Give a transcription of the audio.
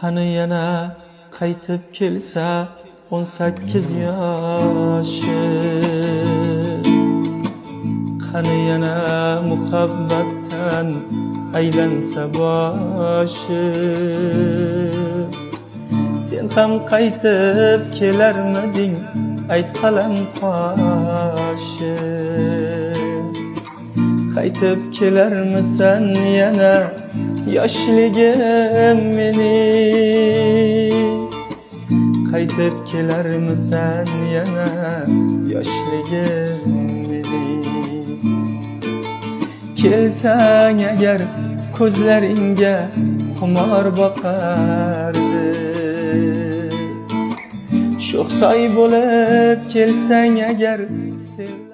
Qani yana qaytib kelsa 18 yoshi. Qani yana muhabbatdan aylansa boshi. Sen ham qaytib kelarmiding, ayt, qalam qoshi? Qaytib kelarmisan yana, yoshligim mening? Qaytib kelarmisan yana, yoshligim mening? Kelsang agar, ko'zlaringga xumor boqardi. Sho'x soy bo'lib kelsang agar sen.